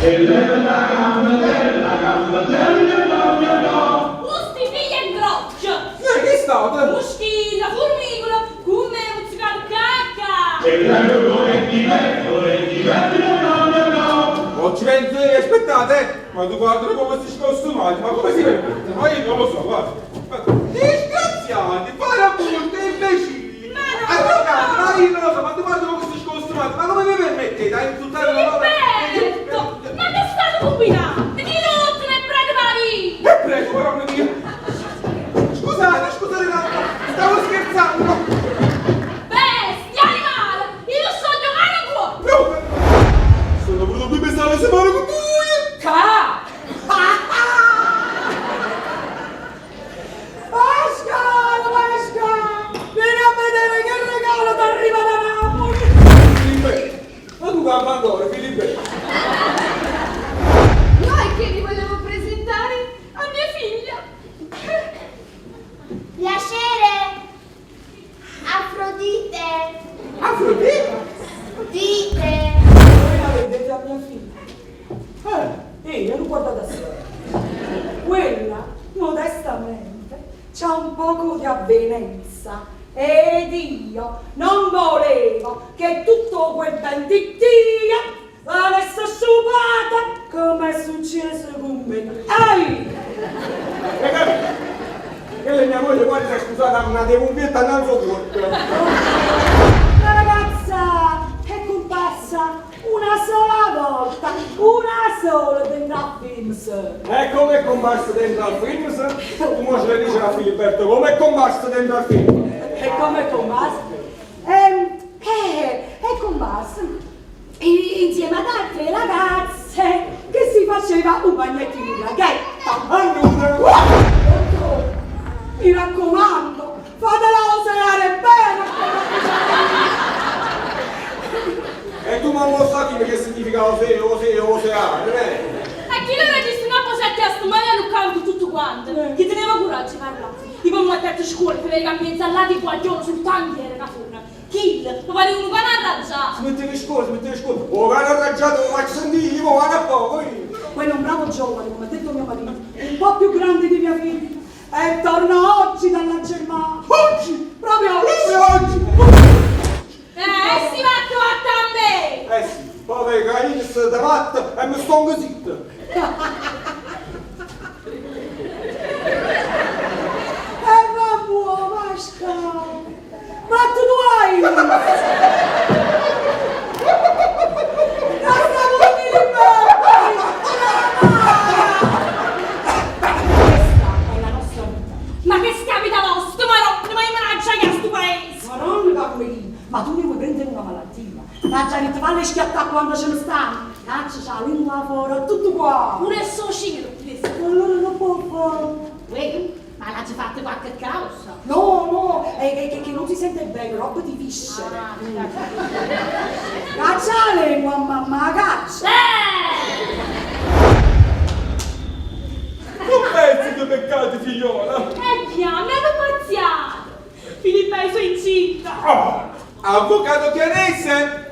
Sti figlie 'e 'ngrocchia! Signora, che è stato? Muschilla, furmicola, cu me muzzicato cacca! Oh, ci penso io, aspettate, eh. Ma tu guarda come si scostumati, ma come si permette? Ma io non lo so, guarda. Ma disgraziati, parapunti, imbecilli. Ma no! Avvocato, ma io non lo so, ma tu guarda come si scostumati, ma come vi permettete a insultare una donna? Filiberto! Ma che state combinando? Chi non è prete per la vita! E prego, madonna mia. Scusate, scusate un attimo, stavo scherzando. Bestia animale! Io sto giocando qua! No! Sono venuto qui per stare la settimana con voi! Ca! Pascal, Pascal! Vieni a vedere che regalo ti arriva da Napoli! Filippo, ma tu campa ancora, Filippo? No, è che vi volevo presentare a mia figlia. Piacere! Afrodite! Afrodite? Dite! Voi la vedete a mia figlia? Eh, io non guardo da sola. Quella, modestamente, c'ha un poco di avvenenza. Ed io non volevo che tutto quel ben di Dio l'avesse sciupata come è successo con me. Ehi! E capito? Quella è mia moglie, guarda, scusate, ma devo un pietto andare corto. La ragazza è comparsa una sola volta, una sola dentro al film. E come è comparso dentro al film? Tu mo ce le dici a Filiberto, come è comparso dentro al film? E come è comparsa? È comparsa insieme ad altre ragazze che si faceva un bagnetto in un laghetto. Allora, Dottore, mi raccomando, fatela oseare bene. E tu mi lo sai che significa ose, ose, oseare, eh? A chi lo regista una cosa a testa, ma io non con tutto quanto. Chi teneva coraggio di parlare. Tipo mi ha detto scuola, per vedere che mi là di guaglione sul tantiere una funa. Kill, mi pare un cane arraggiato. Si mette le scuole, si mette le scuole. Oh, cane arraggiato, lo faccio sentire, io vado a poco, io. Quello è un bravo giovane, come ha detto mio marito, un po' più grande di mia figlia. E torna oggi dalla Germania. Oggi? Proprio oggi. Proprio oggi? Si va a trovare a me. Eh sì, poi che io sono davanti e mi sto zitto. E va buono, Pascal. Ma tu hai? La stavo Questa è la nostra vita. Ma che scapita vostra, maronna, ma io me la già sto paese. Maronna, Carmelina, ma tu ne vuoi prendere una malattia? Ma già ti falle schiattare quando ce ne stanno. Caccia, c'ha la lingua fuori, tutto qua. Pure il suo cielo, questo. Allora non può fare. Uè, ma l'ha già fatto qualche causa? No, no, è che, che, che non si sente bene, roba di viscere. Ah, Caccia la lingua, mamma, caccia. Eh! Non pensi che peccato, figliola? E chiama, mi hanno pazziato. Filippo, sono incinta. Oh, avvocato Chianese!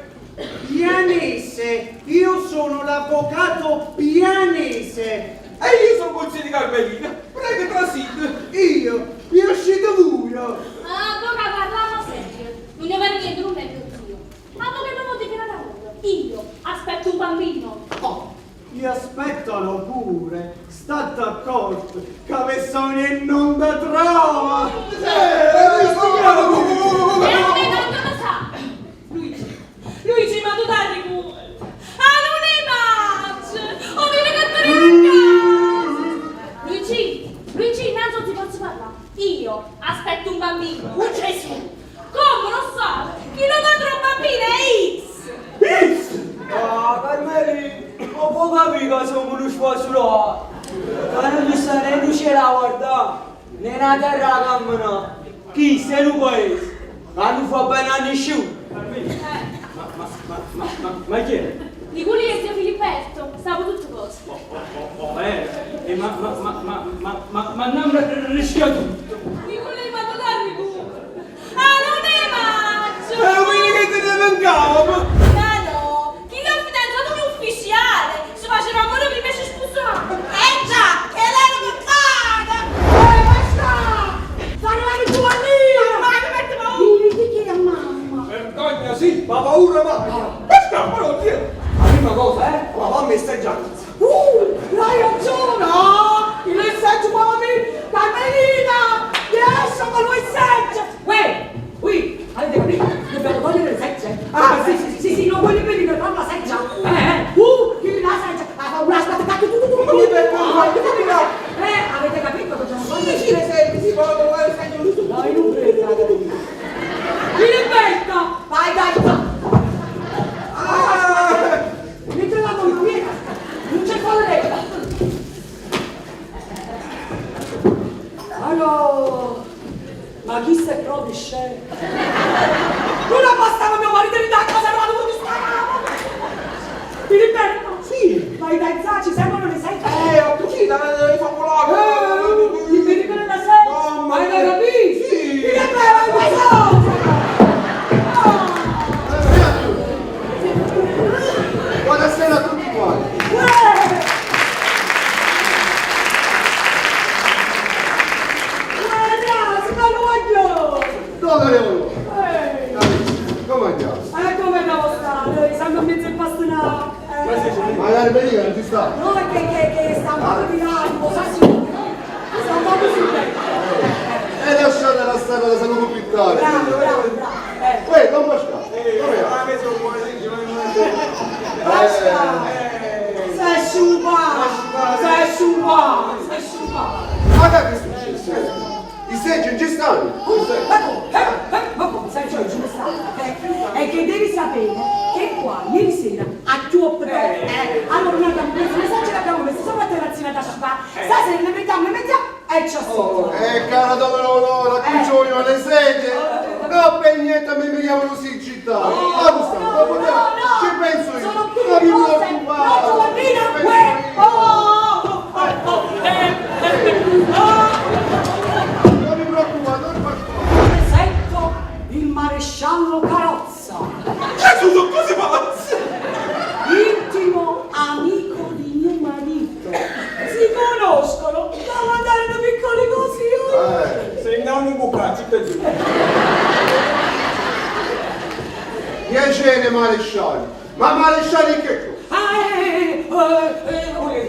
Pianese, io sono l'avvocato Pianese. E io sono consiglio di Carmelina. Prego, trasite. Io, io uscito buio. Ah, avvocato, parliamo serio. Non ne vale niente, non è mio zio. Avvocato, non ti una cosa. Io aspetto un bambino. Oh, mi aspettano pure. State accorto che avessero non da trova. Eh, E a me non lo sa. Luigi, Luigi, ma tu dai culo. Ah, non è maggio. Oh, viene cantare a casa. Luigi, Luigi, innanzi ti posso parlare. Io aspetto un bambino, un Gesù. Come non sa? Chi lo madre un bambino è X. X! Ah, Carmeli, ma può capire che sono uno sfasulato? Ma non mi sta né luce la guarda, né una terra a camminare. Chi sei un paese? Ma non fa bene a nessuno. Eh. Ma, ma, ma, ma, ma, ma chi è? Di cui zio Filipperto, stavo tutto cose. Oh, oh, oh, eh, ma, ma, ma, ma, ma, ma, ma non rischia tutto. Di cui ma tu darmi culo. Ah, non è maggio. E quindi che te ne mancava? Ma no, chi l'ha fidanzato un ufficiale? Si faceva La paura mai! Pascà, ma non ti è! La prima cosa, eh? La mamma e stai già. Hai ragione! Ah, il seggio mami! Carmelina! Riesci con lui il seggio! Uè! Ui, avete capito? Dobbiamo togliere le segge. Ah, sì, sì, sì, sì, no, quelli quelli per fare la seggia. Chi la seggia? La paura, aspetta, tu, tu, tu, tu. Ma chi per fare? Avete capito? Dobbiamo togliere Sì, sì, le segge, sì, ma non le segge, No, io non credo, ragazzi. Filippetto! Vai, dai, vai! Ah! Mentre la qui, non c'è quale Allora, ma chi se proprio scemo? Non abbastava mio marito di da casa, non avevo di stare! Filippetto! Sì! Vai dai, za, ci servono le segge! Ho cucina, le fa volare! Mi vedi con la seggia? Mamma Hai mia. capito? Sì! Filippetto, vai, vai, Buonasera a tutti quanti. Dove le Come andiamo? Come devo stare? Siamo in mezzo ai pastinati. Ma la Carmelina non ci sta. No, è che sta un po' di là, sa sì. Sta un po' così. E lasciate la strada da San Pittare. Bravo, bravo, bravo. Uè, non Pasquale. Dove è? Ma che sono buone, sì, Basta! Sei sciupa! Sei sciupa! Sei sciupa! Ma che è successo? I seggi non ci stanno. Ma come sai, cioè, ci sta? È che devi sapere che qua, ieri sera, a Chioppo, allora noi abbiamo preso le segge e le abbiamo messe sopra la terrazzina da sciupare. Stasera le mettiamo, le mettiamo e ci ascoltiamo. Cara donna Leonora, qui ci vogliono le sedie. No, per niente, mi chiamano siccità. Ma tu stai, No, dopo no, te, no. ci penso io. Sono più Non mi cose. preoccupare. No, Giovannina, Ci penso uè, io. oh, oh, oh, oh. Non mi preoccupare, non faccio. Presento il maresciallo Carozza, Gesù, sono cose pazze! intimo amico di mio marito. Si conoscono da quando erano piccoli così. Sei andato in bocca, città giù. Piacere maresciallo. Ma maresciallo che cosa? Ah,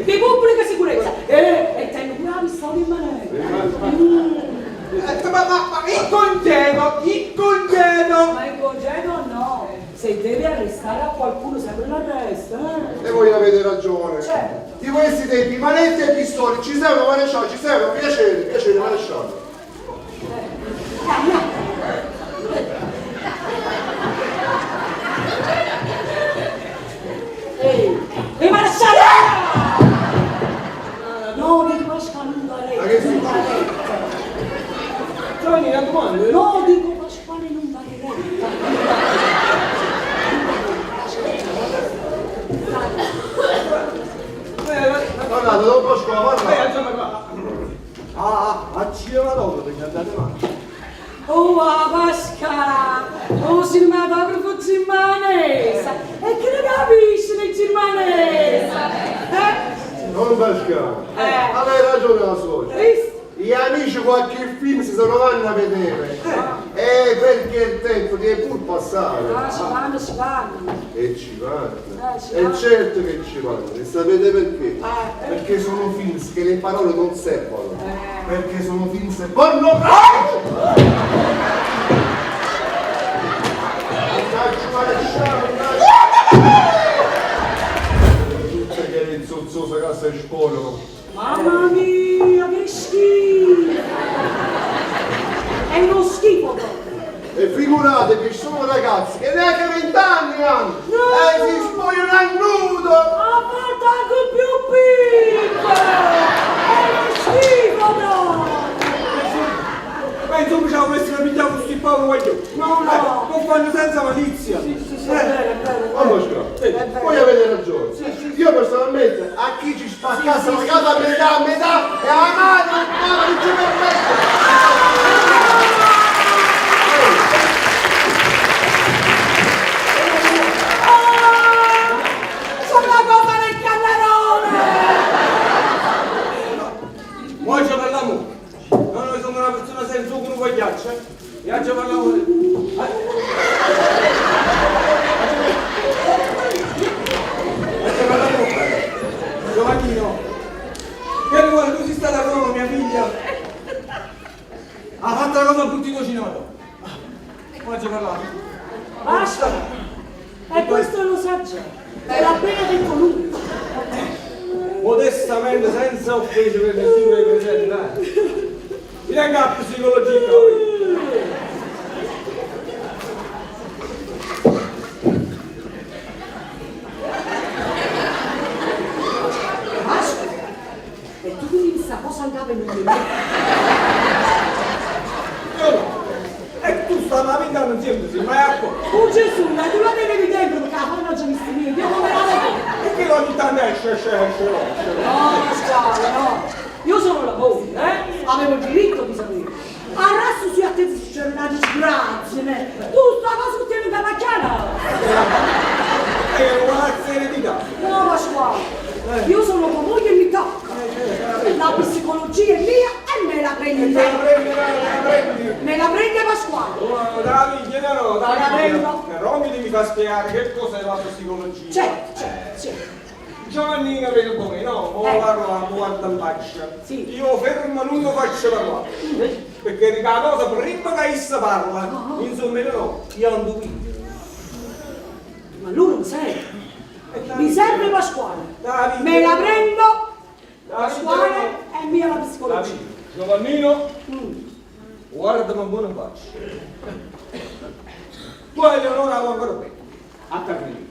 di pubblica sicurezza. E tengo pure la pistola in mano. Ma in congedo, in congedo! Ma in congedo no. Se deve arrestare a qualcuno, sempre l'arresto, eh. E voi avete ragione. Certo. Di questi tempi manette e pistole, ci servono maresciallo, ci servono, piacere, piacere maresciallo. Ehi, e maresciallo! No, dico Pasquale, non dare Ma che succede? Giovanni, una domanda? No, dico Pasquale, non dare retta. Guardate, non posso parlare. Ah, a cinematografo che andate male. Oh, Pasquale! Oh, cinematografo germanese! E che ne capisci del germanese? Eh? Non Pasquale. Aveva ragione la suocera. Visto? Gli amici qualche film si sono vanno a vedere. Perché il tempo deve pur passare. Ah, ci vanno, ci vanno. E ci vanno. Ci E vanno. certo che ci vanno. E sapete perché? Perché sono film che le parole non servono. Perché sono film pornografici. Mannaggia maresciallo, mannaggia. Tutte che le zozzose che si espongono. Mamma mia, che schifo! È uno schifo proprio! E figuratevi, ci sono ragazzi che neanche 20 anni hanno! No! E si spogliano a nudo! A parte anche più piccolo! È uno schifo proprio! Ma insomma, ce la volessimo pigliare questo povero guaglione. No, no. Lo fanno senza malizia. Sì, sì, sì, è vero, è vero. Ma Mosca, voi avete ragione. Io personalmente a chi ci spaccasse la casa a metà, a metà e alla madre, il padre non ci permette. Ah! C'è la cosa del cannerone! Oggi parliamo. No, noi siamo una persona senza un pagliaccio, eh. E oggi parliamo. Mannaggia, te l'ha appena detto lui. Modestamente, senza offesa per nessuno dei presenti, eh. Mi tengo a psicologia, capito? Vasco, e tu quindi sta cosa andava in un Io no. E tu stai lamentando insieme, sì, ma è accorto. Oh Gesù, ma tu la tenevi dentro perché la fanno già visto io, io come la vedo? E che ogni tanto esce, esce, esce, no, esce, no. No, Pasquale, no. Io sono la moglie, eh? Avevo il diritto di sapere. Arresto su a te c'era una disgrazia, ne? Tu sta cosa che tieni da macchiana. È una eredità. No, Pasquale, io sono tua moglie e mi tocca. La psicologia è mia e me la E prendi. te la prendi, te la prendi. Me la prende Pasquale. Oh, Davide, no, Te la Davide, prendo. però mi devi far spiegare che cos'è la psicologia. Certo, certo, certo. Giovannina vedo come, no? Mo Eh. parliamo, guarda in faccia. Sì. Io fermo non lo faccio parlare. Perché dico la cosa prima che essa parla, Ah. insomma io no, io ando qui. Ma lui non serve. Mi serve Pasquale. Davide. Me la prendo. Davide. Pasquale è mia la psicologia. Davide, Giovannino, Mm. guardami buono in faccia. Tu hai Eleonora ancora bene. A Carmelina.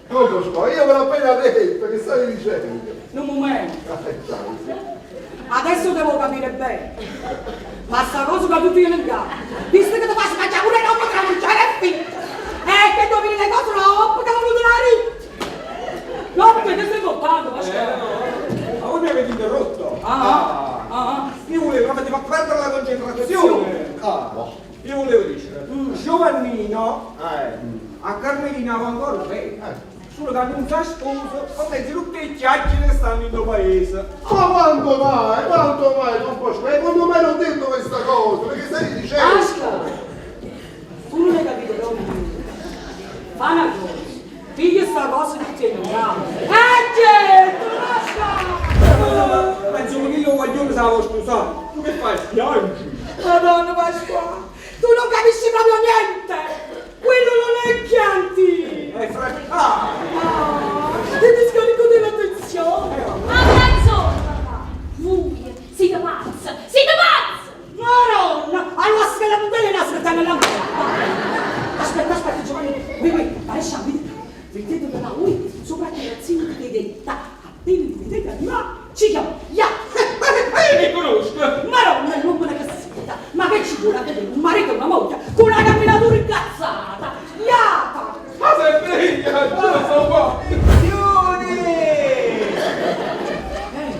Non lo so, io ve l'ho appena detto, che stai dicendo? Un momento. Ah, sai. Adesso devo capire bene. Ma sta cosa che tu tieni in capo, visto che ti faccio mangiare pure roba tra mangiare e figlio, e che domini le cose roba che non la No, perché ti stai portando, Eh, Pasquale? no, ma voi mi avete interrotto. Ah, ah, Io volevo, ma ti fa perdere la concentrazione. Ah. Io volevo dire, Giovannino a Carmelina va ancora bene. Solo che non sa sposo, a mezzo tutte le chiacchiere che stanno in paese. Ma quanto mai, quanto mai, non posso, e quando mai l'ho detto questa cosa, perché stai dicendo? Pasquale, tu non hai capito proprio niente. Fa una cosa, piglia sta cosa che tieni in capo. Eh, certo, Pasquale! Ma insomma, che io voglio se la vuoi sposare. Tu che fai? Piangi. Madonna Pasquale, tu non capisci proprio niente! Quello non è Chianti! È fra... Ah! Ah, ti discarico dell'attenzione! Ma mezz'ora, papà! Voi siete pazza! Siete pazza! Madonna! Allora scheda non la aspetta nella Aspetta, aspetta Giovanni, qui, qui, lascia, vedete dove la voi, sopra il terrazzino di vedetta, appena li vedete arrivare, ci chiamo, ya! Io mi conosco! Madonna, è l'uomo una cassetta, ma che ci vuole a vedere un marito e una moglie con una camminatura incazzata? Iata! Ma sei figlia, io sono qua! Attenzione!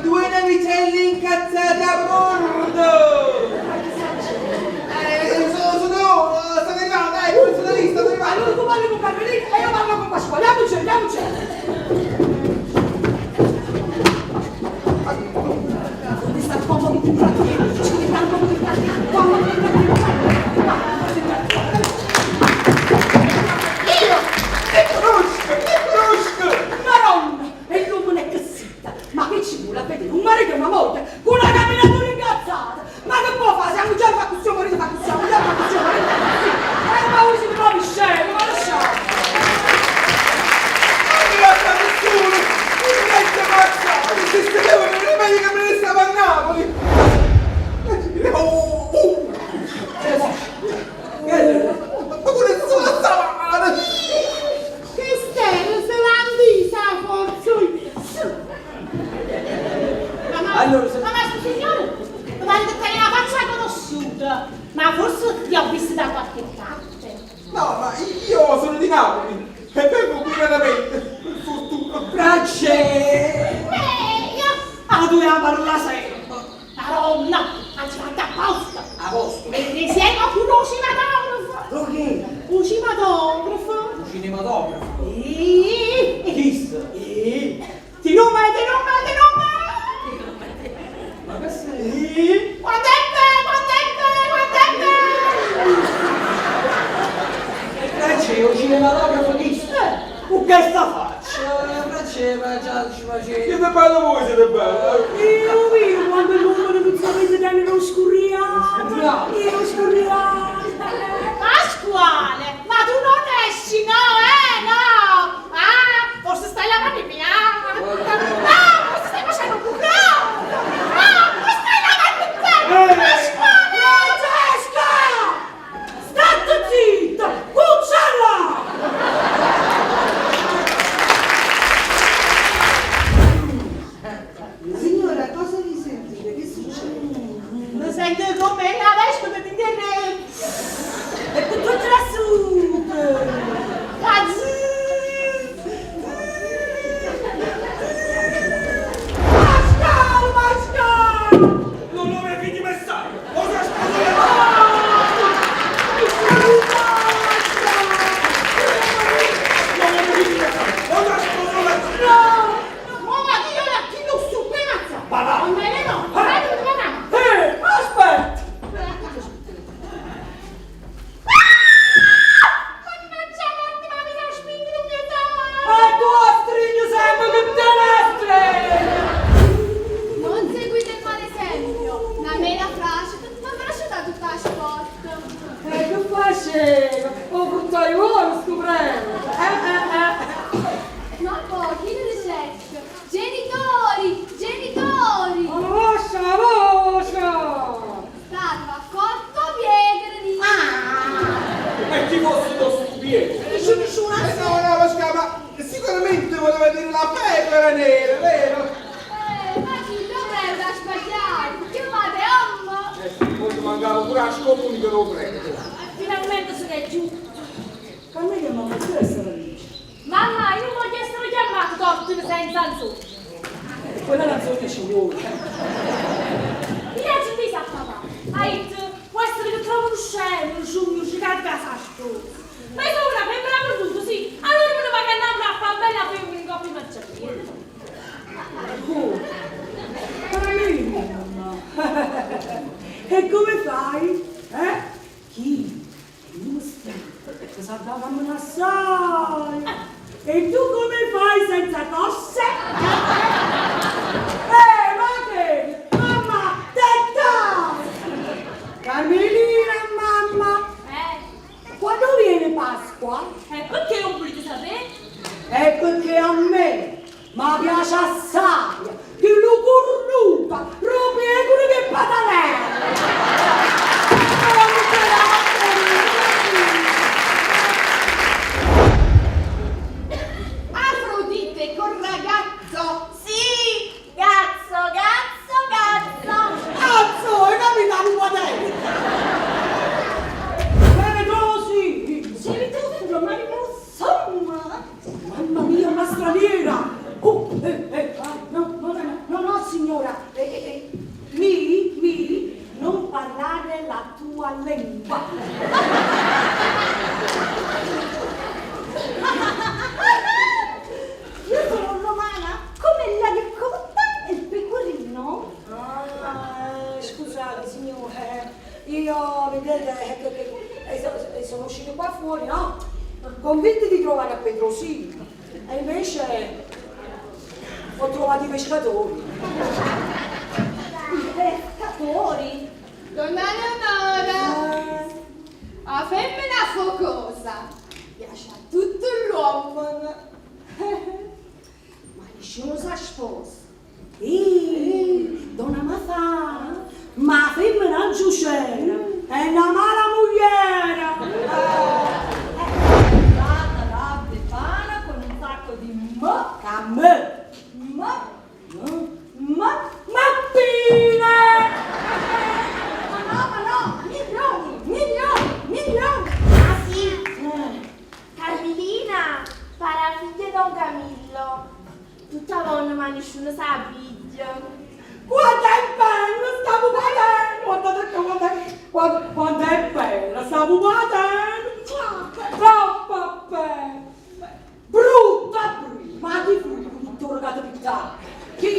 Due navicelle incazzate a bordo! Sono, sono, sto arrivando, dai, sono lì, sto arrivando! Allora tu parli con Carmelina e io parlo con Pasquale, andiamoci, andiamoci! Dove sta il popolo di Platino? Ci vuole tanto di Platino, popolo di Platino, Io! Ti conosco! Ti conosco! Madonna! E l'uomo è cassetta! Ma che ci vuole a vedere un marito e una moglie con una camminatura incazzata? Ma che può fare? Se un giorno fa così, un marito fa così, un giorno fa così, un marito fa così. Ma voi siete proprio scemi, ma lasciate! Non mi lascia nessuno! Mi mette pazza! Se scrivevo non è meglio che me ne stavo a Napoli! Oh, oh. Ma come sono stava? Che stella se l'ha vista, forse! Ma, Allora, se- ma, ma signore, mi pare che tenga la faccia conosciuta, ma forse ti ho visto da qualche parte. No, ma io sono di Napoli e vengo qui veramente, per fortuna. Bracce! Meglio! Ah, tu devi parlare sempre! Madonna, ma ci fatta apposta! A posto! Mentre siamo con un cinematografo! Lo che? Un cinematografo! Un cinematografo! Eeeh! Kiss! Ti nome, ti nome, ti nome! Ma che sei? Quanto è bello, quanto è bello, quanto è bello! Bracce, un cinematografo Kiss! Con questa faccia! Bracce, ma già ci faceva... Siete bello voi, siete bello. Io, io, quando l'uomo non sapete tenere lo scurriato! Io scurriato! Pasquale, ma tu non esci, no, eh, no! prete. Eh, eh, eh. Ma poi chi ne dicesse? Genitori, genitori! La voce, la voce! Stava accorto piegre di... Ah! E chi fosse lo stupiero? Eh no, no, Pasquale, ma sicuramente voleva dire la pecora nera, vero? Ma chi dovrebbe sbagliare? Chiamate ommo! Eh sì, poi ti mancava pure la scomunica lo prete. Finalmente se n'è giù. Carmelina, ma che essere lì? Mamma, io non voglio essere chiamata tortuna senza nzogna. Quella la zona ci vuole. Io ci dico a papà, ha detto, può essere che trovo un scemo, un giugno, un gigante che sa sposa. Ma io sono una femmina perduta, sì. Allora me ne vado a Napoli a fare bella femmina in coppia marciapiede. Oh, Carmelina. E come fai? Eh? Chi? Giusto, che sa da assai. E tu come fai senza tosse? Ma che? Mamma, tetta! Carmelina, mamma! Eh? Quando viene Pasqua? Perché non volete sapere? È perché a me mi piace assai che lo cornuta, ropiegolo che patanella! Afrodite col ragazzo! Sì, gazzo, gazzo, gazzo. Cazzo, hai capito la quadrella? Bene così! Si ritrova ma insomma. Mamma mia, una straniera! Oh, ah, no, no, no, no, no, signora, mi, non parlare la tua lingua. Io sono romana come la ricotta e il pecorino. Ah, scusate, signore, io, vedete, sono uscito qua fuori, no? Convinti di trovare a Petrosino. E invece ho trovato i pescatori. I pescatori? Donna Leonora, la femmina focosa piace a tutto l'uomo. Ma nessuno si sposa. Ehi, donna Mafà, ma femmina giucera, è una mala mugliera. Stata la Befana con un sacco di m, Che me, m, m, mattine. Ma no, ma no, milioni, milioni, milioni. Ah sì, Carmelina farà figlia Don Camillo. Tutta donna ma nessuno sa piglia. Quanto è bella sta pupatella! Guardate qua, guardate, guarda, quanto è bella sta pupatella! Troppo bella! Brutta prima, ma di frutto tutto che pittare. Chi?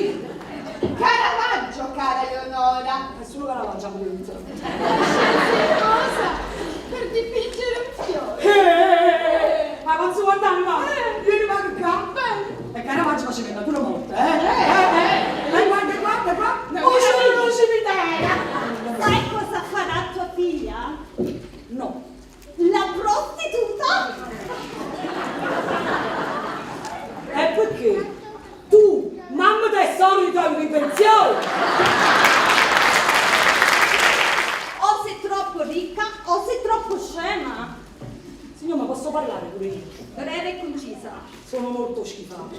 Caravaggio, cara Leonora. È solo Caravaggio appunto. Cosa? Per dipingere un fiore. Ma posso guardare, va? Vieni, va qua. E Caravaggio faceva natura morta, eh? Eh, guarda, guarda, guarda. Oh, sono un cimitero. Sai cosa farà tua figlia? No. La prostituta? È perché tu, mamma del solito, hai in pensione. O sei troppo ricca o sei troppo scema. Signor, ma posso parlare pure io? Breve e concisa. Sono molto schifato.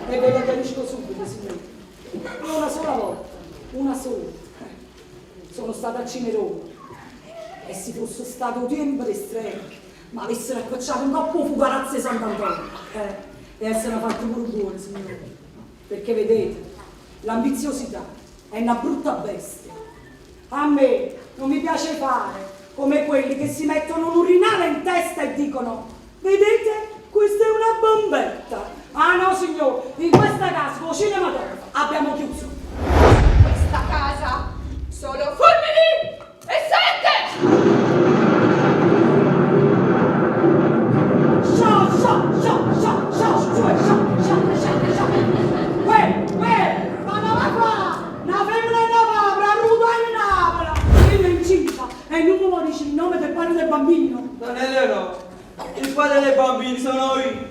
E ve lo chiarisco subito, signore. Una sola volta, una sola. Sono stata a Cinerone. E se fosse stato tempo di streghe, ma avessero appicciato un coppo fugarazzo di Sant'Antonio. E essere fatto pure buono, signore. Perché vedete, l'ambiziosità è una brutta bestia. A me non mi piace fare come quelli che si mettono un urinale in testa e dicono: vedete, questa è una bombetta. Ah no, signor, in questa casa con cinematografo abbiamo chiuso. Questa casa solo fulmini e sette! Sciò, sciò, sciò, sciò, sciò, sciò, sciò, sciò, sciò, sciò. Uè, uè, ma no va qua! Una femmina e una papera, ruda in Napoli! Io è incinta e non mi dice il nome del padre del bambino. Non è vero. Il padre dei bambini sono io.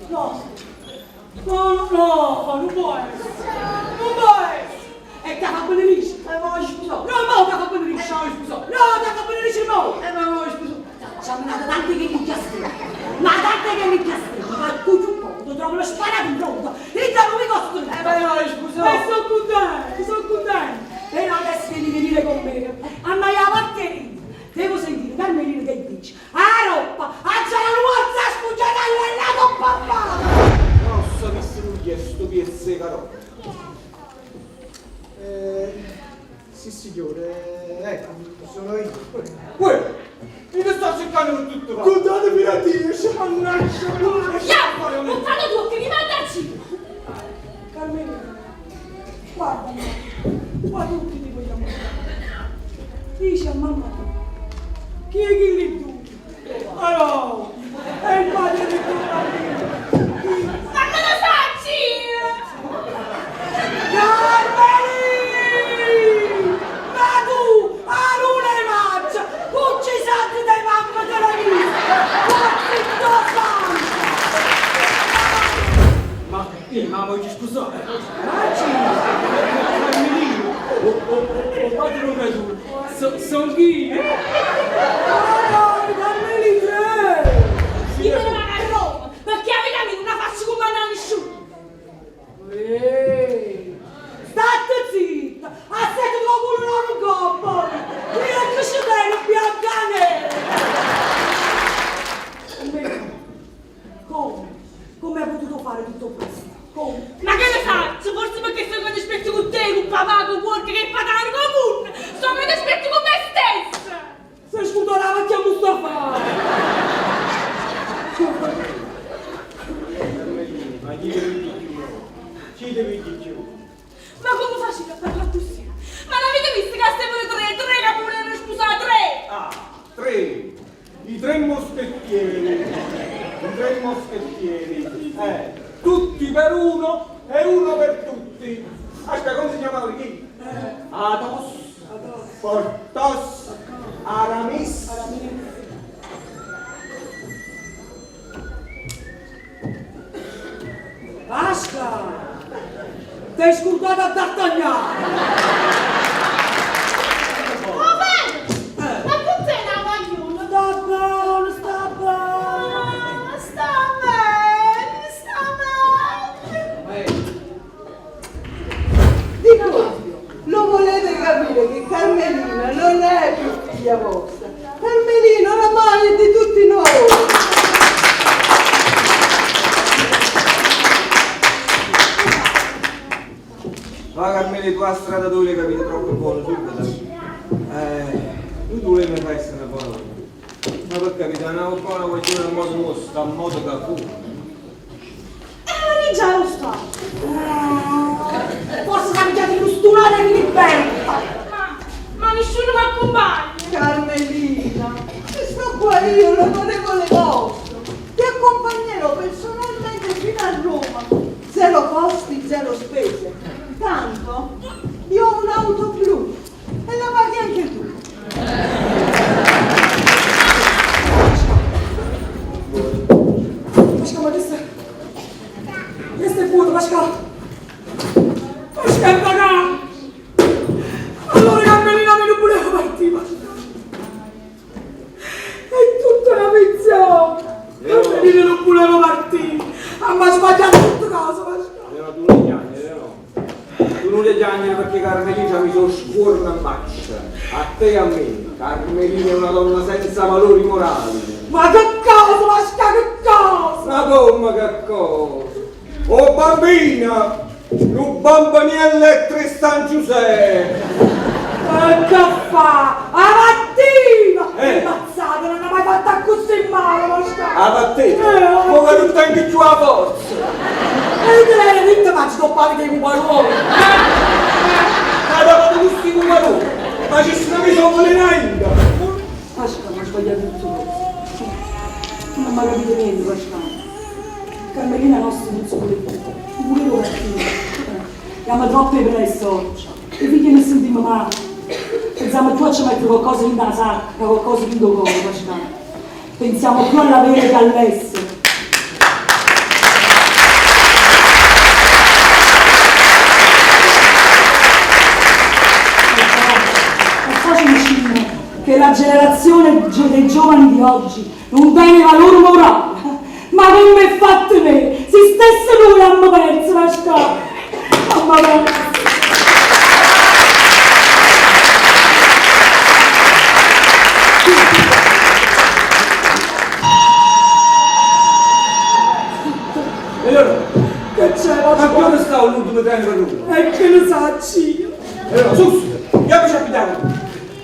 No, no, no, no, non può essere, non può essere. E te fa benedicere. E ma scusa. No, ma te fa benedicere. Eh, ma scusa. No, te fa benedicere mo. Eh, ma ma scusa. Ci hanno dato tanti che mi chiastino, ma tante che mi chiastino, ma tu più poco, trovo lo sparato in pronto, e te non mi costo Eh, ma no, scusa. E sono contento, sono contento. Però adesso devi venire con me, a me la batteria. Devo sentire Carmelina che dice, a roba, a c'è la nuova sfuggita all'ato papà. Nossa, che struglia sto pezzo di carota. Sì signore, ecco, sono io. Uè, io ti sto cercando per tutto qua. Contate fino a 10. Mannaggia, ma Ya, buttato tu che mi manda Carmelina, guardami, qua tutti ti vogliamo bene. Dici a mamma tua, chi è chi li tu? Allora, è il padre del tuo bambino. Ma non lo sacci! Carmelina! Ma tu, a luna e maggio, cucci i santi dai mamma della vita! Guardi sto santo! Ma io ma voglio scusare. Oggi, Carmelina, o, o, o padre non è tu. So, sono io. allora, Carmelina! Io me ne vado a Roma, perché a vita mia non la faccio comandare a nessuno. Ehi, State zitta! Assetto con culo non un coppo! Io che ci tengo bianca nera! Come? Come hai potuto fare tutto questo? Come? Ma che ne faccio? Forse perché sono che aspetto con te, con papà, con Work, che patane comune. Sono che aspetto con me stessa. Se scudolava chi Mustafa! Carmelina, ma chi devi di più? Chi devi di più? Ma come facete a parlare così? Ma l'avete visto che stiamo tre, tre che volevano sposare tre? Ah, tre. I tre moschettieri. I tre moschettieri. Tutti per uno e uno per tutti. Aspetta, come si chiamava chi? Athos, Portos, Aramis. Pasca! Ti hai scordata a D'Artagnan! Va bene! Ma tu sei una guagliona! Sta buono, sta buono! Ah, sta bene, sta bene! Dico io, lo volete capire che Carmelina non è più figlia vostra. Carmelina oramai è di tutti noi. Va Carmelo, tu la strada tu l'hai capito troppo buono subito. Tu tu mi fai essere una buona. Ma per capire, una buona guaglione a modo nostro, a modo che fu. E già lo sta! Forse si è pigliato lo stunare di libertà! Ma nessuno mi accompagna. Carmelina, ci sto qua io, l'onorevole vostro. Ti accompagnerò personalmente fino a Roma. Zero costi, zero spese. Tanto io ho un'auto blu e la paghi anche tu. Pascal, ma questo... Questo è vuoto, Pascal! Pascal è pagato! Allora Carmelina me non voleva partire, Pascal! È tutta una finzione! Carmelina non voleva partire! Ah, ma sbagliato tutto cosa, Pascal! Allora tu non piangere, no? Tu non piangere perché Carmelina mi sono scuorna in faccia. A te e a me. Carmelina è una donna senza valori morali. Ma che cosa, Pascal, che cosa? Ma come che cosa? Oh bambina! Un bambiniello e tre San Giuseppe! Ma che fa? A mattina! Eh. Ammazzata, non ha mai fatta così male, Pascal! A battete! Eh, Ma che non tengo più la forza! E te l'hai detto, ma ci sto padre che cuparone! Ma davanti tutti i cuparoni! Ma ci sono messo con le ainda! Pascal, ma ho sbagliato tutto questo. Tu non mi hai capito niente, Pascal. Carmelina nostra non si voleva. Non voleva partire. Abbiamo troppe presse oggi. I figli non sentiamo male. Pensiamo tu a ci mettere qualcosa in la sacca, qualcosa in cuore, Pascal. Pensiamo più all'avere che all'essere. E poi ci dicimo che la generazione dei giovani di oggi non tiene valore morale. Ma come è fatto me? Se stesso noi abbiamo perso la scuola. Mamma mia. E allora, Che c'è ma la che ora sta l'ultimo treno per Roma? E che ne sacci io? E allora, su, andiamoci a abitare.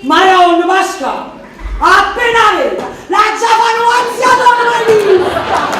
Maronna, Pascal, appena veda, la già fanno anziata una lista.